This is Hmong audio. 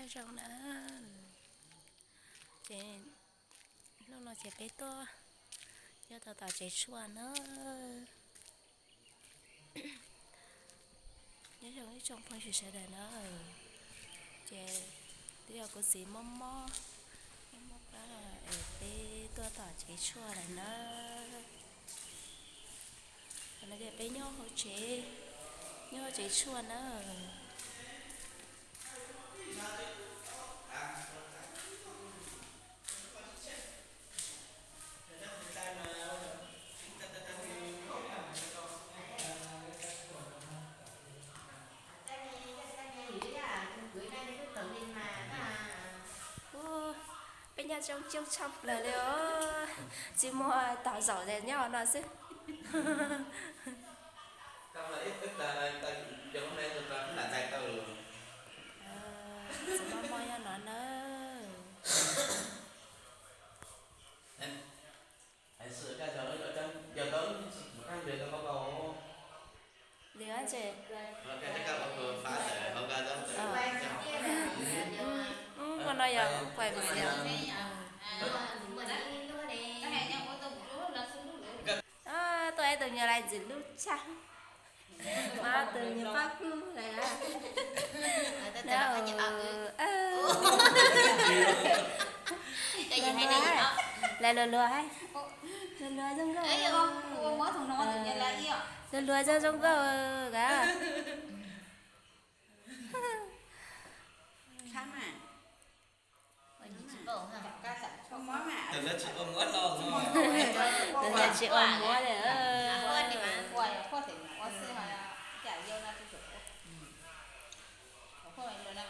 Zoo na, ces hnub no ces peb tuaj nyob tau tom tsev tshuaj na. Nyob zoo ib tsoom phooj ywg sawv daws na, ces twb yog kuv txiv mob mob, mob mob plab es peb tuaj tom tsev tshuaj lawm na. Tam no ces peb nyob hauv tsev, nyob hauv tsev tshuaj na. Ub, peb nyob zoo coob tshaj plaws li os. Tsis muaj tog zaum es nyob no xwb. Txiv mob mob nyob no na. Lwm ntses, ub, ub, ub, no yog quay video. Tuaj ib tug nyuag lais ntxim hlub tshaj, mas tus nyuag pab kub lawm. Lais luag luag, lais luag zoo nkauj, luag luag zoo zoo nkauj ka. Tus no tsis ua muab li.